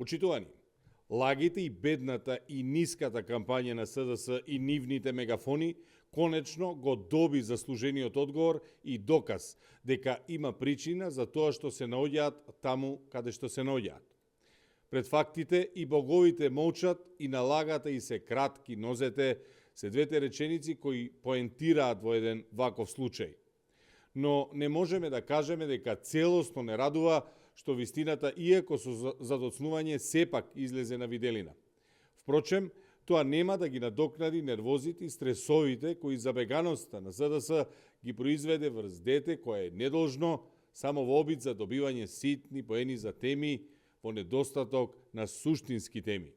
Почитувани, лагите и бедната и ниската кампања на СДС и нивните мегафони конечно го доби заслужениот одговор и доказ дека има причина за тоа што се наоѓаат таму каде што се наоѓаат. Пред фактите и боговите молчат и налагата и се кратки нозете се двете реченици кои поентираат во еден ваков случај. Но не можеме да кажеме дека целосно не радува што вистината, иако со задоцнување, сепак излезе на виделина. Впрочем, тоа нема да ги надокнади нервозите и стресовите кои забеганоста на СДС ги произведе врз дете кое е недолжно само во обид за добивање ситни поени за теми во недостаток на суштински теми.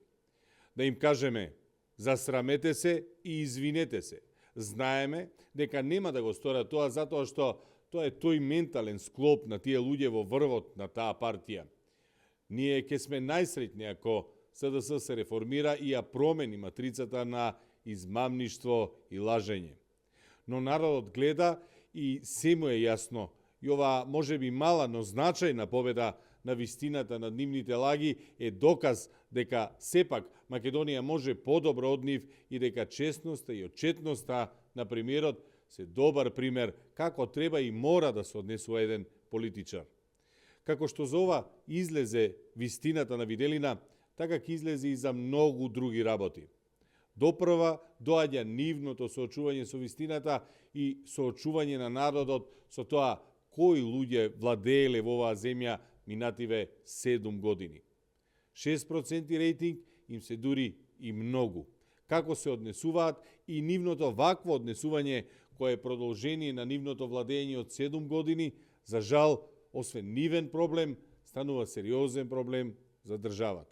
Да им кажеме, засрамете се и извинете се. Знаеме дека нема да го сторат тоа затоа што тоа е тој ментален склоп на тие луѓе во врвот на таа партија. Ние ќе сме најсреќни ако СДС се реформира и ја промени матрицата на измамништво и лажење. Но народот гледа и се му е јасно, и ова можеби мала, но значајна победа на вистината над нивните лаги е доказ дека сепак Македонија може подобро од нив и дека честноста и отчетноста на премиерот се добар пример како треба и мора да се однесува еден политичар. Како што за ова излезе вистината на виделина, така ќе излезе и за многу други работи. Допрва доаѓа нивното соочување со вистината и соочување на народот со тоа кои луѓе владееле во оваа земја минативе 7 години. 6% рейтинг им се дури и многу. Како се однесуваат и нивното вакво однесување кое е продолжение на нивното владење од 7 години, за жал, освен нивен проблем, станува сериозен проблем за државата.